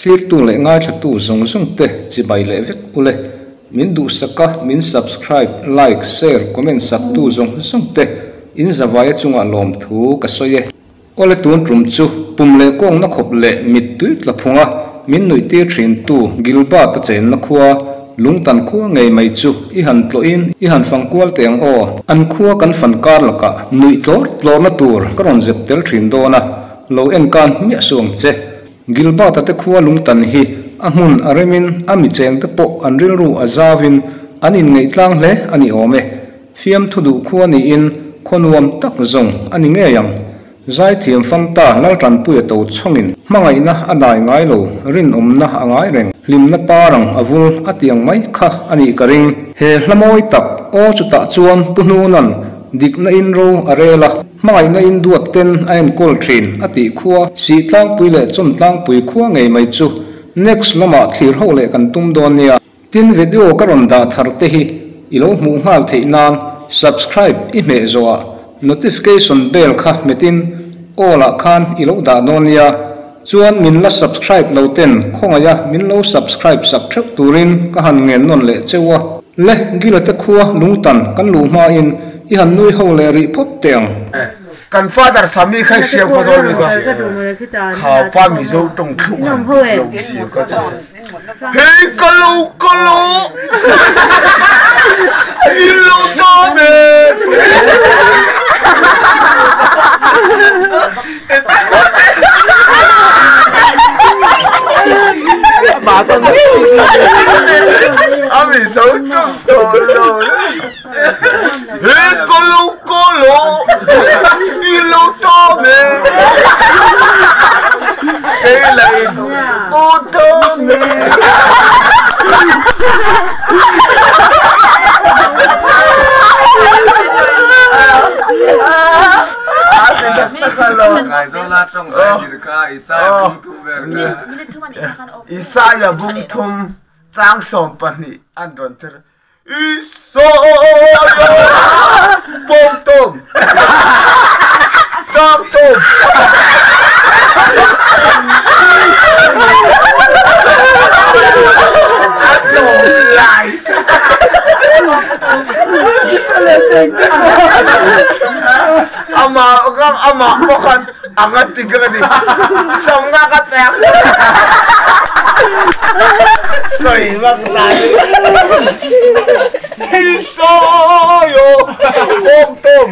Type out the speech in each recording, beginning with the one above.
Thlirtu leh ngaithlatu zawng zawng te chibai leh vek ule. Min duhsaka min subscribe, like, share, comment saktu zawng zawng te in zavaia chungah lawmthu ka sawi e. Awle tun tum chu pum leh kawngna khawp leh mittui tla phunga min nuih tir thin tu Gilbert a chenna khua Lungtan khua ngei mai chu i han tlawhin i han fang kual teh ang aw. An khua kan fan kar lakah nuih tlawr tlawrna tur ka rawn zep tel thin dawn a, lo en kan hmiah suh ang che. Gilbert a te khua Lungtan hi a hmun a remin a mi cheng te pawh an rilru a zauin an inngeih tlang hle a ni awm e. Fiamthu duh khua niin khaw nuam tak zawng a ni ngei ang. Zaithiam famta Laltanpuia to chhawngin hmangaihna a dai ngai lo, rinawmna a ngai reng, hlimna parang a vul a ti ang mai kha a nih ka ring. He hla mawi tak aw chutah chuan Pu Hnuna'n dikna in ro a rel a, hmangaihna in duat ten a enkawl thin a tih khua Sihtlangpui leh Chawmtlangpui khua ngei mai chu next lamah thlir ho leh kan tum dawn nia. Tin video ka rawn dah thar te hi i lo hmuh nghal theih nan subscribe i hmeh zawh ah notification bell kha hmetin all ah khan i lo dah dawn nia. Chuan min la subscribe lo ten khawngaih a min lo subscribe sak theuh turin ka han ngen nawn leh cheu a. Le Gila te khua lungtan kan luh hma in i han nui ho leh rih phawt teh ang. Kan father Sami kha i hriau kha zawl mi kha khaupa Mizo tawng thluk han dik lo zia kha chu hei ka lo ka lo in lo cham e. A Mizo tawng tawh lo. He ka lo ka lo i lo ta me Kei la in u ta me Isaiah bung thum chang 12 an rawn tir. Isaiah bawngtawm changtawm a tlawm lai amah amah pawh khan a nga ti ka ni 50 ka pek sawi vak ta ni sawi bawng tawm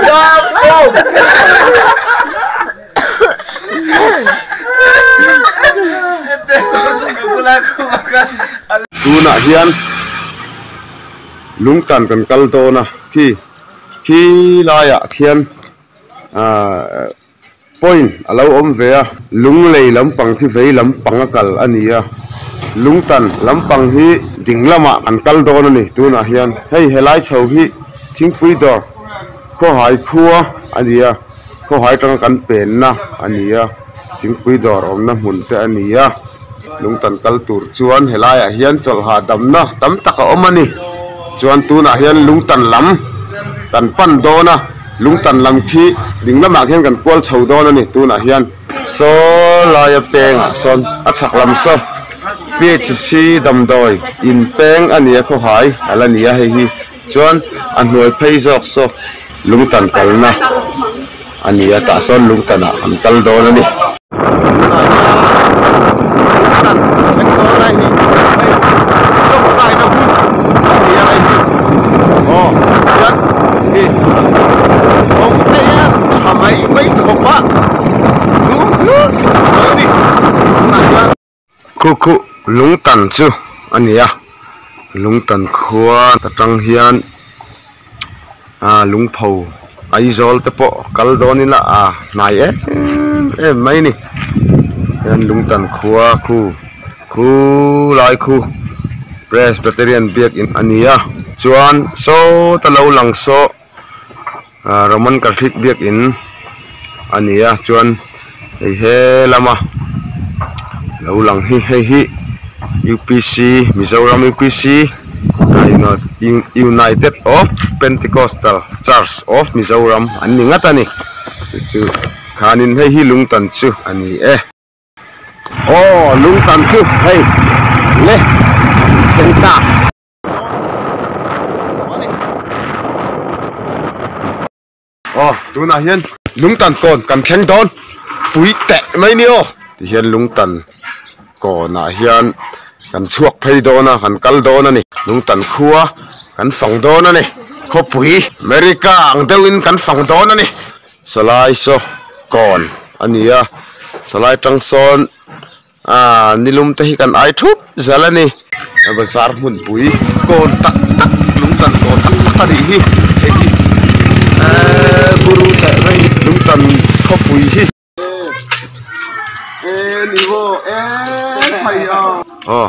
chang tawm Tunah hian lungtan kan kal dawn a khi khi laiah khian ahh point a lo awm ve a lunglei lampang khi vei lampang a kal a ni a lungtan lampang hi ding lamah kan kal dawn a ni tunah hian hei helai chho hi thingpui dawr khawhai khua a ni a khawhai atanga kan penna a ni a thingpui dawr awmna hmun te a ni a lungtan kal tur chuan helaiah hian chawlh hahdamna tam tak a awm a ni chuan tunah hian lungtan lam kan pan dawn a lungtan lam khi ding lamah khian kan kual chho dawn a ni tunah hian saw laia pengah sawn a chhak lam saw P_H_C damdawi in peng a ni a khawhai a la ni a hei hi chuan a hnuai phei zawk saw lungtan kalna a ni a tah sawn lungtan ah an kal dawn a ni. Tunah hian lungtan thleng dawn a hi hei tawngtaina hun a ni a hei hi aw chuan hi kawng te hian tha mai mai khawp a lum hlur mai a ni tunah hian. Khu khu lungtan chu a ni a lungtan khua atang hian ah lungpho Aizawl te pawh kal dawn ila a hnai em em mai a ni hian lungtan khua khu khu lai khu Presbyterian biakin a ni a chuan sawta lo lang saw ah Roman Catholic biakin a ni a chuan hei he lama lo lang hi hei hi U_P_C Mizoram U_P_C United of Pentecostal Church of Mizoram an ni ngat a ni chu chu. Tikhanin hei hi lungtan chu a ni e. Aw lungtan chu hei le thleng ta. Aw tunah hian lungtan kawn kan thleng dawn pui teh mai ni aw tihian lungtan kawnah hian kan chhuak phei dawn a kan kal dawn a ni lungtan khua kan fang dawn a ni khawpui America ang deuhin kan fang dawn a ni salai saw kawn a ni a salai tang sawn Aaa nilum te hi kan ai thup zel a ni. Bazar hmunpui kawn tak tak lungtan kawn tak tak a nih hi hei hi eee buru teh mai lungtan khawpui hi. Aw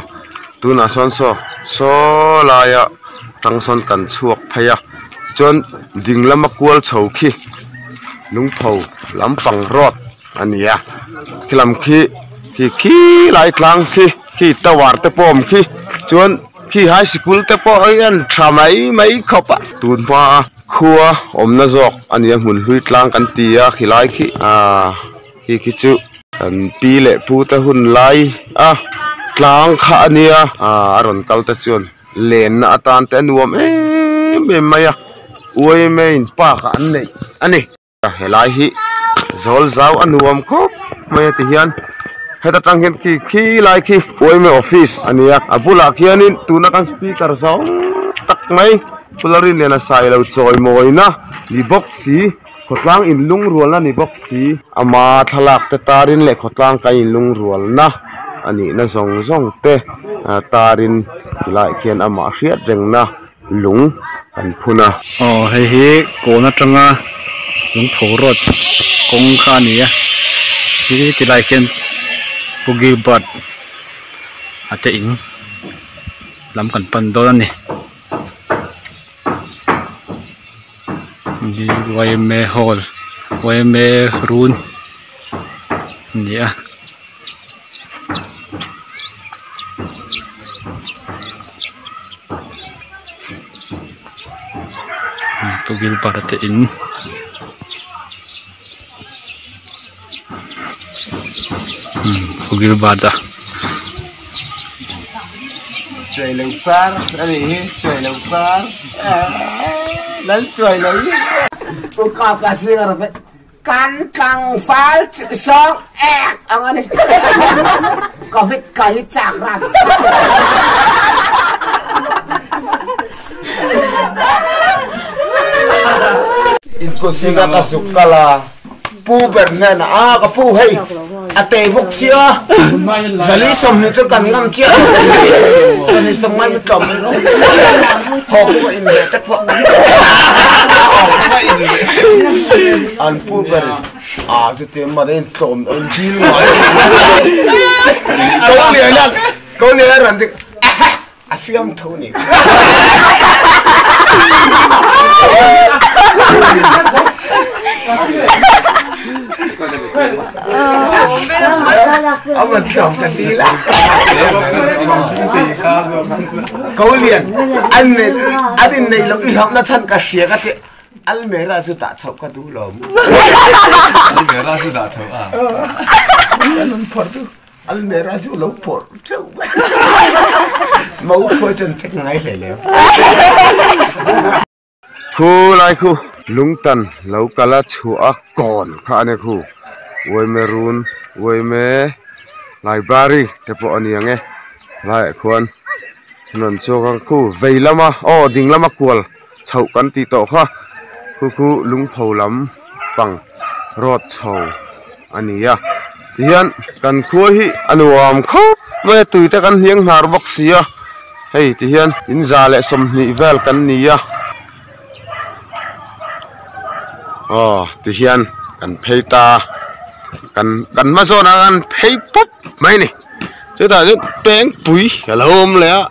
tunah sawn saw saw laia tang sawn kan chhuak phei a tichuan ding lama kual chho khi lungpho lampang road. A ni a khilam khi khi khi lai tlang khi khi tower te pawh a awm khi chuan khi high sikul te pawh hi an tha mai mai khawp a tun hma a khua awmna zawk a ni a hmun hlui tlang kan ti a khilai khi ahh khi khi chu kan pi leh pu te hun lai a tlang kha a nia ahh a rawn kal te chuan lenna atan te a nuam em em mai a uaime in park ah an neih a ni. Helai hi zawl zau a nuam khawp mai a ti hian heta tang hian khi khi lai khi yma office a ni a a bulah khianin tuna kan speaker zawng tak mai pulari lian a sai lo chawi mawina ni bawk si khawtlang in lungrualna ni bawk si ama thlalak te tarin leh khawtlang kan in lungrualna a nihna zawng zawng te tarin tilaiah khian amah hriat rengna. Lung kan phun a. Aw hei hi kawn atanga lungpho road kawng kha a ni a hi ti lai khian Pu Gilbert a te in lam kan pan dawn a ni yma hall yma run a ni a. Pu Gilbert a te in Pu Gilbert a. Kan tlangval chu sawng ek ang a ni. Covid ka hi chak ran. In kawsina ka zuk kal a, pu ber hnenah a ka pu hei a tei bawk sia zali 20 chu kan ngam chiah lo 20 sawm ngai mi tlawm mai rawh haw pawh ka in ve tak pawh An pu ber a chu te mah in tlawm in dil ngai ko lian a ko lian a ran dik a fiam tho ni a man tlawm ka ti la ko lian an nei an in nei lo i hlauh na chan ka hria ka ti Almera chu dah chhoh ka duh lo mu. Almera chu dah chhoh a. Kan an phawrh chu Almera chu lo phawrh teuh. Mau khuai chuan check ngai hle leu. Khu lai khu lungtan lo kal a chhuah a kawn kha a ni khu Uaime run Uaime library te pawh a ni ang e helaiah khuan rawn chhuak ang khu vei lama aw ding lama kual. Chhoh kan tih tawh kha khu khu lungpho lam pang road chho a ni a tihian kan khua hi a nuam khawp mai a tui te kan hniang hnar bawk si a hei tihian in 120 vel kan ni a aw tihian kan phei ta kan kan hma zawnah khan phei pawp mai a ni chutah chuan pengpui a lo awm leh a.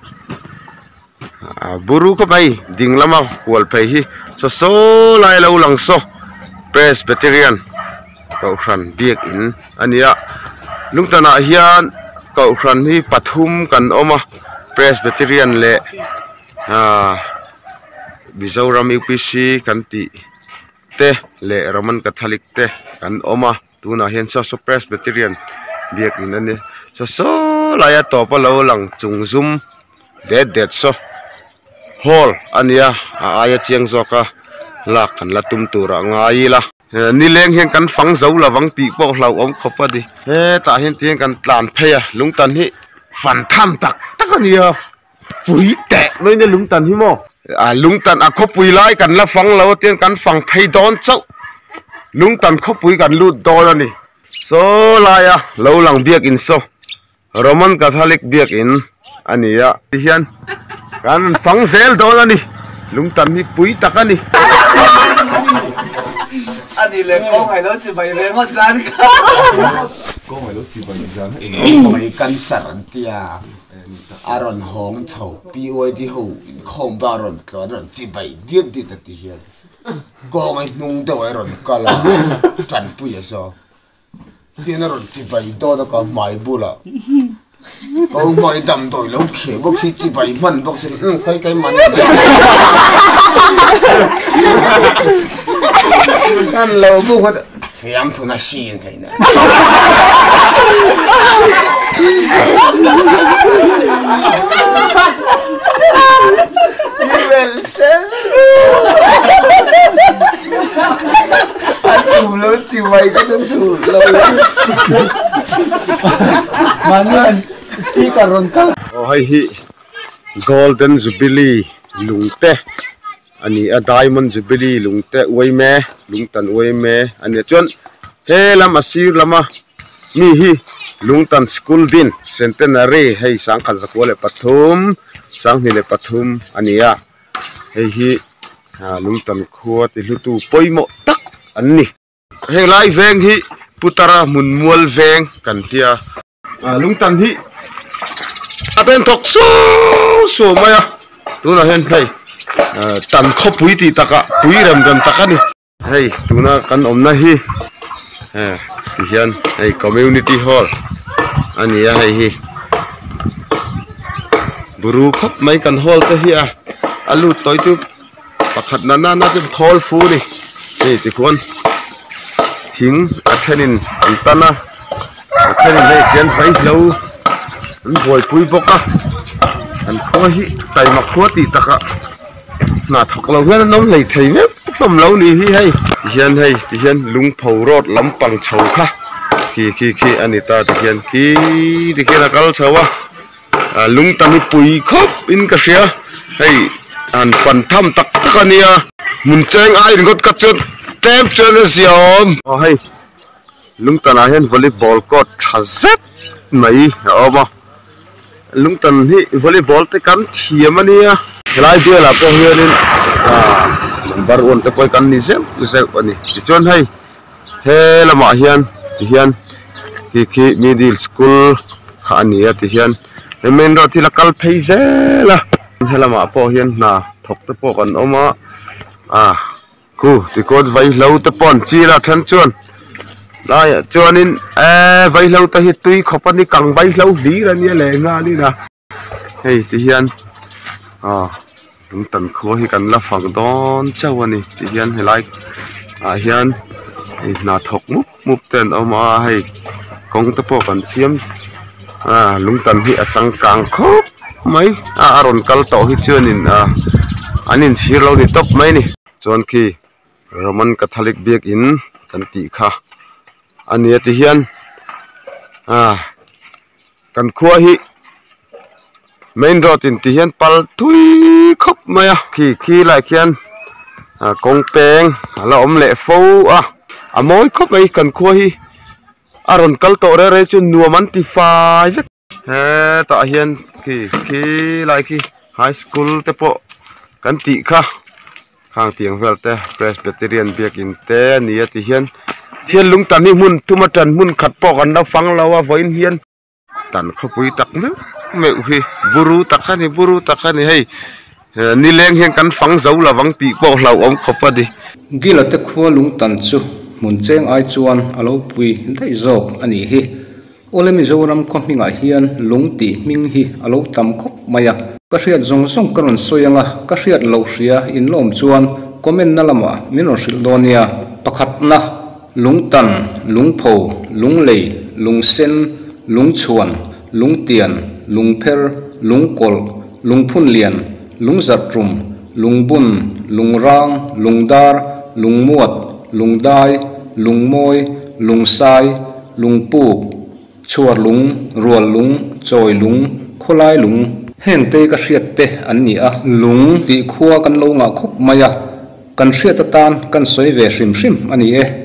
Buru khawp mai ding lama kual phei hi saw saw lai lo lang saw Presbyterian kohhran biakin a ni a lungtanah hian kohhran hi pathum kan awm a Presbyterian leh ahh Mizoram U P C kan tih te leh Roman Catholic te kan awm a. Tunah hian saw saw Presbyterian biakin a ni. Saw saw laia tawp a lo lang chung zum det det saw hall a nia a aia chiang zawk a lak kan la tum tur ah ngai ila. Nileng hian kan fang zo lovang tih pawh hlauhawm khawp a ni. Hetah hian tihian kan tlan phei a lungtan hi fan tham tak tak a nia. Pui teh mai nia lungtan hi maw. A lungtan a khawpui lai kan la fang lo a tihian kan fang phei dawn chauh. Lungtan khawpui kan lut dawn a ni. Saw laia lo lang biakin saw Roman Catholic biakin a ni a. Tihian kan rawn fang zel dawn a ni. Lungtan hi pui tak a ni. A ni leh kawng lo chi bai ve ngawt zan kha. Kawng lo chi bai zan kha. Mai cancer an tia. A rawn hawng chho PYD ho inkhawm bak a rawn tlawn a rawn chi bai diat diat a ti hian kawng a hnung deuh a rawn kal a tanpui a zawk tin a rawn chi bai dawn a ka hmai bulah ka u hmai damdawi lo kheh bawk si chi bai hman bawk si umm khawi kai man hman lo bawk a fiamthuna hri an theih. Aw hei hi golden jubilee lungte a ni a diamond jubilee lung te uaime lung tan uaime a ni a chuan he lam a sir lama mi hi lung tan school din centenary hei sangkhat zakua leh pathum sanghnih leh pathum a ni a hei hi ah lung tan khua ti hlutu pawimawh tak an ni. Heng lai veng hi Putara hmun mual veng kan tia. Lungtan hi a pen thawk suau suau mai a, tunah hian hei tan khawpui tih takah pui rem rem tak a ni. Hei tuna kan awmna hi ti hian hei community hall a ni a hei hi buru khawp mai kan hall te hi a a lut tawih chu pakhat na nana chu thawl fu a ni hei tikhuan thing a thenin an tan a a thenin hei tian vaihlo an buaipui bawk a an khua hi taima khua tih takah hna thawk lo hian an awm hlei thei meuh hlawm lo ni hi hei tihian hei tihian lungpho road lampang chho kha khi khi khi a ni ta tihian khi tikhian a kal chho a. Lung tam hi pui khawp in ka hria hei han pan tham tak tak a nia hmun cheng ai ringawt ka chuan tlem chuan a zia awm. Aw hei lungtanah hian volleyball court tha zet mai a awm a lungtan hi volleyball te kan thiam a nia. Helai bialah pawh hianin ah number one te pawh hi kan ni zeuh zeuh a ni tichuan hei He lamah hian ti hian khi khi middle school kha a ni a ti hian he main road hi la kal phei zel a he lamah pawh hian hna thawk te pawh kan awm a ah khu tikawt vaihlo te pawh an chil a then chuan laiah chuanin eee vaihlo te hi tui khawp a ni kang vaihlo hlir a nia leh nghalin a. Hei ti hian aw lungtan khua hi kan la fak dawn chauh a ni ti hian helai ah hian hei hna thawk mup mup te an awm a hei kawng te pawh kan siam a lungtan hi a changkang khawp mai a a rawn kal tawh hi chuanin ah an inchhir lo ni tawp mai a ni chuan khi Roman Catholic biakin kan tih kha a ni a ti hian ah. Kan khua hi main road in ti hian pal thui khawp mai a khi khi lai khian ah kawng peng a la awm leh fo a a mawi khawp mai kan khua hi a rawn kal tawh reng reng chu nuam an ti fai vek hetah hian khi khi lai khi high school te pawh kan tih kha. Khang tiang vel te Presbyterian biakin te a ni a ti hian thil lung tan hi hmun thum a tan hmun khat pawh kan lo fang lo a vawiin hian tan khawpui tak meuh meuh hi buru tak a ni buru tak a ni hei nileng hian kan fang zo lovang tih pawh hlauhawm khawp a ni. Gila te khua lung tan chu hmun cheng ai chuan a lo pui daih zawk a nih hi. Awle Mizoram khaw hmingah hian lung tih hming hi a lo tam khawp mai a. Ka hriat zawng zawng ka rawn sawi anga ka hriat loh hria in lawm chuan comment na lamah min rawn hrilh dawn nia. Pakhatna. Lungtan, Lungpho, Lunglei, Lungsen, Lungchhuan, Lungtian, Lungpher, Lungkawlh, Lungphunlian, Lungzarhtum, Lungbun, Lungrang, Lungdar, Lungmuat, Lungdai, Lungmawi, Lungsai, Lungpuk, Chhuarlung, Ruallung, Chawilung, Khawlailung, heng te ka hriat te an ni a. Lung tih khua kan lo ngah khawp mai a, kan hriat atan kan sawi ve hrim hrim a ni e.